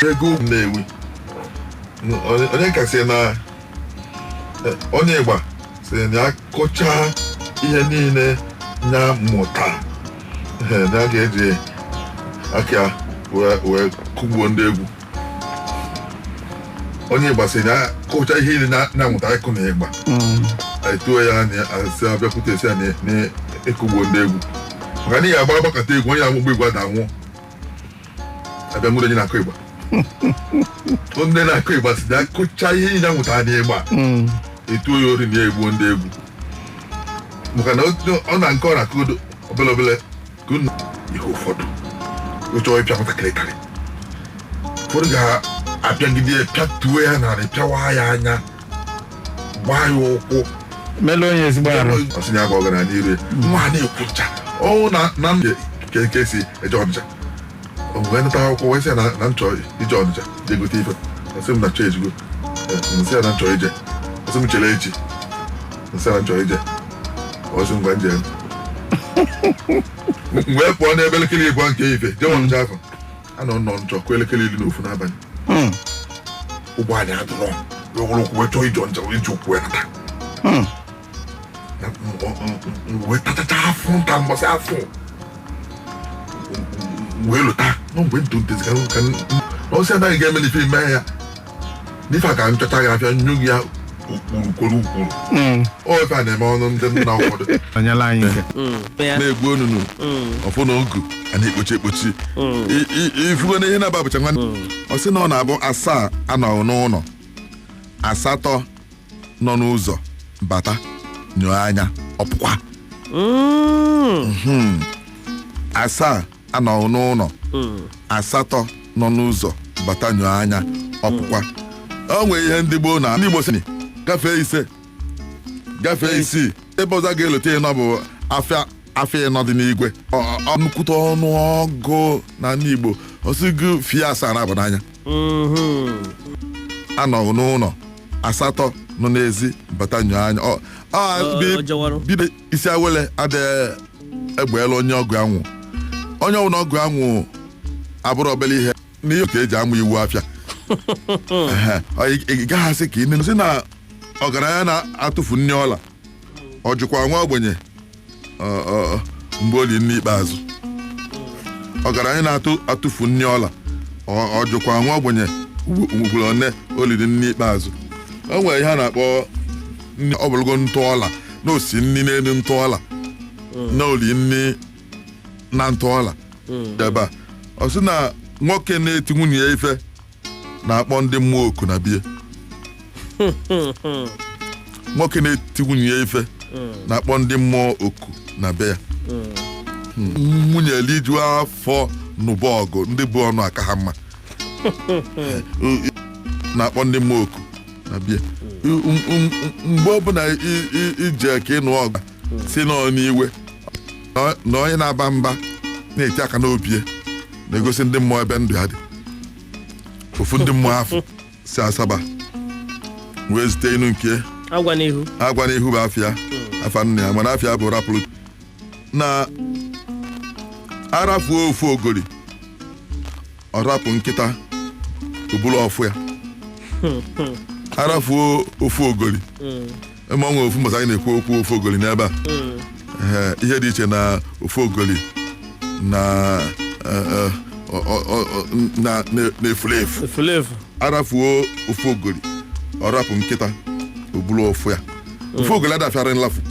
Ego Nnewi onye ka sị na onye ịgba sị na ya kụchaa ihe niile ya mụta, na ya ga-eji aka ya wee kụgbuo ndị egwu. Onye ịgba sị na ya kụchaa ihe niile ya mụta ịkụ na ịgba, etuo ya na asị abịakwute esi ya na ịkụgbuo ndị egwu, maka na ihe agba agbakọta egwu, onye amụgba egwu ada nwụọ, abịa nwere onye na-akụ ịgba. Ndị na-akụ ịgba si na kụchaa ihe niile mụtara n'ịgba, etuo ya ori na ya egbuo ndị egwu, maka na ọ na nke ọ na-akụ obele obele ka unu ihe ụfọdụ chọọ ịpịa nwatakịrị karị. Ụfọdụ ga-apịagide ya, pịatuo ya narị, pịawa ya anya, gbaa ya ụkwụ, melụ onye ezigbo arụ. Ọ sị na ya gwa ọgaranya iru ya nwa a na-ekwucha ọnwụ na nke esi eje Ọnịcha. O wee nata akwụkwọ wee sị ya na nchọ ije Ọnịcha jee gote ife. Ọ sị m na chọ ejigo. Nsị ya na nchọ ije. Ọ sị m chere echi. Nsị ya na nchọ ije. Ọ sị m gwa nje m wee pụọ n'ebe elekere 2 nke ife jee Ọnịcha afọ anọ nọ nchọ kụọ elekere 11 n'abalị. Ụgbọ anyị adụrọ, wee were ụkwụ wee chọọ ije Ọnịcha, wee ji ụkwụ wee nata. Wee tachacha afụ nta mbọsị afụ wee lụta nọ mgbe ndụ ntezi ka na ọsị anaghị ga-eme n'ife ime ya n'ife a ka nchọcha gị afịa nyu ya ukwuru kwuru ukwuru. Ọ ife a na-eme ọnụ ndị nna ụfọdụ. Onyela anyị nke Ya. Na-egbu onunu ọfụ na ogu a na-ekpochi ekpochi. Ifugo na ihe na-aba bụcha nwanne. Ọ sị na ọ na-abụ 7 anọ n'ụlọ, 8 nọ n'ụzọ bata nyoo anya ọpụkwa. 7 anọ n'ụlọ, 8 nọ n'ụzọ bata nyoo anya ọpụkwa. O nwere ihe ndị gboo na ndị Igbo sị gafee 5, gafee 6, ebe ọzọ ga-elote ịnọ bụ afịa, afịa ịnọ dị n'igwe. Ọ nnukwute ọnụ ọgụ na ndị Igbo osigo fie 7 na-abụ n'anya. Anọ n'ụlọ, 8 nọ n'ezi bata nyoo anya. Ọ jọwarụ. Bido isi awele adịghị egbeela onye ọgụ anwụ, onye ọbụla ọgụ anwụ abụrụ obere ihe n'ihe ka eji amụ iwu afịa. Ehe, ị gaghị asị ka ị sị na ọgaranya na-atụfu nne ọla, ọ jụkwa nwa ogbenye mgbe oli nne ikpeazụ. Ọgaranya na-atụ atụfu nne ọla, ọ jụkwa nwa ogbenye ugboro one oliri nne ikpeazụ. O nwere ihe a na-akpọ nne, ọ bụrụgo ntụ ọla na osi nni n'elu ntụ ọla na oli nni na ntụ ọla ebe a. Ọ sị na nwoke na-eti nwunye ya ife na-akpọ ndị mmụọ oku na bie. Nwoke na-eti nwunye ya ife na-akpọ ndị mmụọ oku na be ya. Nwunye lijuo afọ nụba ọgụ, ndị bụ ọnụ aka ha mma na-akpọ ndị mmụọ oku na bie. Mgbe ọbụla ije ka ịnụ ọgụ si nọ n'iwe na onye na-aba mba na-eti aka n'obi na-egosi ndị mmụọ ebe ndụ ya dị. Ofu ndị mmụọ afọ si Asaba wee zute inu nke agwa n'ihu. Agwa n'ihu bụ afịa afa nna ya, mana afịa bụ rapụrụ na arafuo ofu ogori, ọ rapụ nkịta obulu ọfụ ya. Arafuo ofu ogori eme ọnwa ofu mbọsị anyị na-ekwu okwu ofu ogoli n'ebe a. Ee, ihe dị iche na ofu ogoli na na efulefu. Efulefu. Arafuo ofu ogoli, ọ rapụ nkịta obulu ofu ya. Ofu ogoli adafịara nlafu.